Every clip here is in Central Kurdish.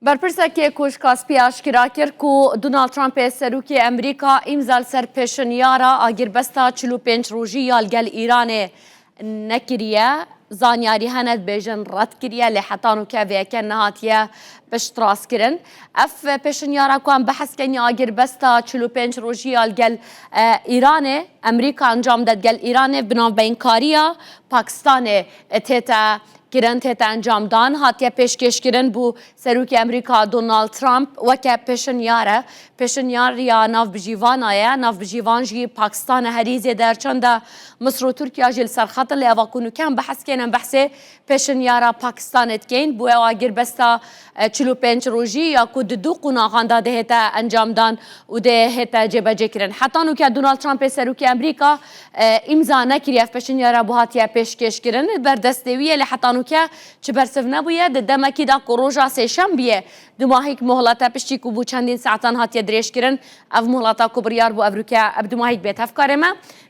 Berpirsekê Koşka Spî aşkera kir ku Donald Trumpê Serokê Amerîka îmza li ser pêşniyara agirbesta 45 rojî ya li gel Îranê nekiriye. Zanyarî hene dibêjin red kiriye lê heta nûke vê yeke nehatiye piştrastkirin. Ev pêşniyara ku em behs kenî agirbesta 45 rojî ya li gel Îranê, Amerîka encam de gel Îranê bi navbeynkariya Pakistanê tête kirin tête encamdan hatiye pêşkêşkirin bû Serokê Amerîka Donald Trump weke pêşinyar e. Pêşinyar ya navbijîvana ye, navbijîvan jî Pakistan e herî zêde her çend e Misr û Tirkiye jî li ser xet in lê eva ku nûke em behs kên em behsê pêşinyara Pakistanê dikeyn bû ew agirbesta 45 rojî ya ku di du qonaxan de dihête encamdan û dihête cêbecêkirin. Heta nûke Donald Trumpê Serokê Amerîka îmza nekiriye ev pêşinyara bû hatiye pêşkêşkirin li ber destê wî ye lê heta nûke Çi bersiv nebûye di demekî de ku roja sêşembiyê du mahîk mohlete piştî ku bû çendîn saetan hatiye dirêjkirin. Ev mohleta ku biryar bû ev rûke bi du mahîk bêt. Hevkarê me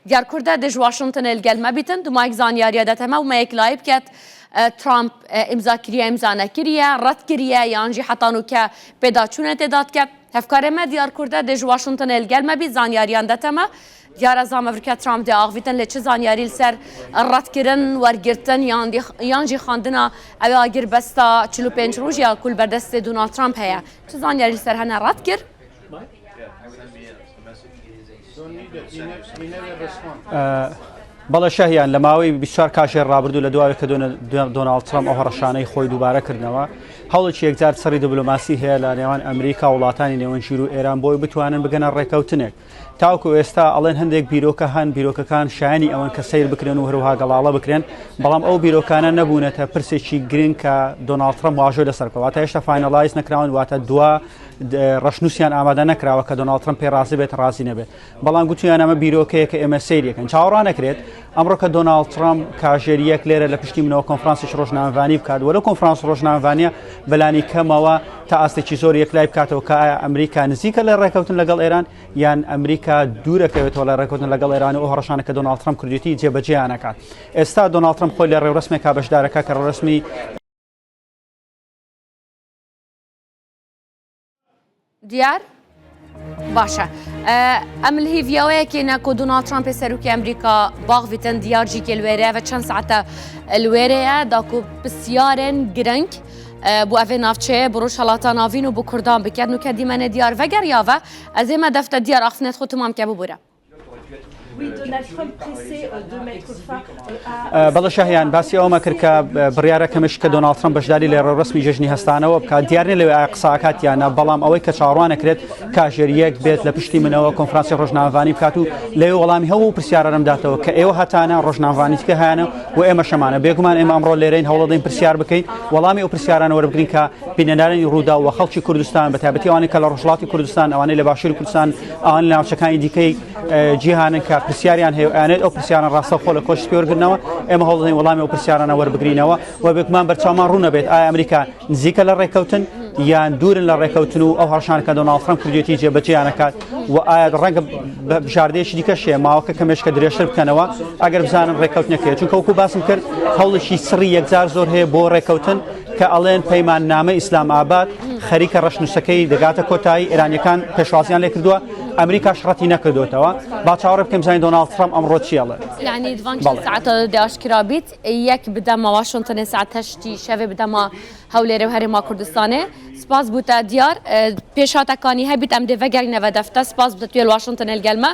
Diyar Kurd e dê ji Washingtonê li gel me bîtin. Du mahîk zanyariya dete me û me yek layî biket Trump îmza kiriye îmza nekiriye, red kiriye yan jî heta nûke pêdaçûnê tê de dike. Hevkarê me Diyar Kurd e dê ji Washingtonê li gel me bît zanyariyan dete me. Diyar e zame virke Trump dê axivîtin lê çi zanyarî li ser redkirin, wergirtin yan yan jî xwendina ew ê agirbesta 45 roj ya ku li ber destê Donald Trump heye. Çi zanyarî li ser hene red kir? بەڵێ شەهیان لە ماوەی 24 کاژێر ڕابردوو لە دوای کە دۆناڵد ترەمپ ئەو هەڕەشانەی خۆی دووبارە کردنەوە هەوڵێکی یەکجار چڕی دیبلۆماسی هەیە لە نێوان ئەمریکا و وڵاتانی نێوەندگیر و ئێران بۆی بتوانن بگەنە ڕێکەوتنێک تاوەکو ئێستا ئەڵێن هەندێک بیرۆکە هەن بیرۆکەکان شایانی ئەوەن کە سەیر بکرێن و هەروها گەڵاڵە بکرێن بەڵام ئەو بیرۆکانە نەبوونەتە پرسێکی گرنگ کە دۆناڵد ترەمپ واژۆ لەسەر بکات واتە هێشتا finalize نەکراون واتە دوا ڕەشنووسیان ئامادە نەکراوە کە دۆناڵد ترەمپ پێی ڕازی بێت ڕازی نەبێت بەڵام گوتویان ئەمە بیرۆکەیە کە ئێمە سەیرەکەن چاوەڕوان نەکرێت ئەمڕۆ کە دۆناڵد ترەمپ کاژێر یەک لێرە لە پشتی منەوە کۆنفرانسێکی ڕۆژنامەڤانی بکات وەلو کۆنفرانس ڕۆژنامەڤانیە بەلانی کەمەوە تا ئاستێکی زۆر یەکلای بکاتەوە کە ئایا ئەمریکا نزیکە لە ڕێکەوتن لەگەڵ ئێران یان ئەمریکا دوورەکەوێتەوە لە ڕێکەوتن لەگەڵ ئێران و ئەو هەڕەشانە کە دۆناڵد ترەمپ کردوێتی جێبەجێیان نەکات ئێستا دۆناڵد ترەمپ خۆی لە ڕێوڕەسمێکا بەشدارەکە کە ڕێوڕەسمی دیار باشە ئەم هیڤیاوەیەکی نە کو دۆناڵد ترامپی سەرۆکی ئەمریکا باخڤیتن دیار جیکێ لوێرەیە و چەند ساعتە لوێرەیە داکو پرسیارên گرنگ بۆ ئەvê navçeyê bi rojhilata navîn û bi Kurdan biket nûke dîmenê diyar vegeriya ve ez ê me defte diyar axfinet xwe temam ke bibûre. بەڵێ شاهیان باسی ئەومە کرد کە بڕیارە کەمش کە دۆناڵد ترەمپ بەشداری لە ڕێوڕەسمی جەژنی هەستانەوە بکات دیار نییە لەوێ ئایا قسە ئەکات یان نا بەڵام ئەوەی کە چاوەڕوان ئەکرێت کاژێر یەک بێت لە پشتی منەوە کۆنفرانسی ڕۆژنامەڤانی بکات و لەوێ وەڵامی هەموو پرسیارانم داتەوە کە ئێوە هەتانە ڕۆژنامەڤانی تکە هەیانە و ئێمە شەمانە بێگومان ئێمە ئەمڕۆ لێرەین هەوڵدەین پرسیار بکەین وەڵامی ئەو پرسیارانە وەربگرین کە بینەرانی ڕووداو و خەڵکی کوردستان بە تایبەتی ئەوانەی کە لە ڕۆژهەڵاتی کوردستان ئەوانەی لە باشووری کوردستان ئەوان لە ناوچەکانی دیکەی جیهانن کە پرسیاریان هەیە و ئەیانێت ئەو پرسیاران ڕاستەوخۆ لە کۆشک وەرگرنەوە ئێمە هەوڵدەین وەڵامی ئەو پرسیارانە وەربگرینەوە و بێگومان بەرچاومان ڕوون نەبێت ئایا ئەمریکا نزیکە لە ڕێککەوتن یان دوورن لە ڕێککەوتن و ئەو هەڕەشانە کە دۆناڵد ترەمپ کردوێتی جێبەجێیان ئەکات و ئایا ڕەنگە بژاردەیەکی دیکەش هەیە ماوەکە کەمێشکە درێژتر بکەنەوە ئەگەر بزانن ڕێککەوتنێک هەیە چونکە وەکو باسم کرد هەوڵێکی سڕی یەکجار زۆر هەیە بۆ ڕێککەوتن کە ئەڵێن پەیماننامەی ئیسلام ئاباد خەریکە ڕەشنووسەکەی دەگاتە کۆتایی ئێرانیەکان پێشوازیان لێ کردووە ئەمریکاش ڕەتی نەکردوێتەوە با چاوەڕێ بکەین بزانین دۆناڵد ترەمپ ئەمڕۆ چی ئەڵێ. یعنی دوان ساعتە داشکرا بیت یەک بدەمە واشنتۆنێ ساعت هەشتی شەوێ بدەمە هەولێرێ و هەرێما کوردستانێ سپاس بوتە دیار پێشهاتەکانی هەبیت ئەم دێ ڤەگەرینەڤە دەفتە سپاس بوتە توێ واشنتۆنێ لگەل مە.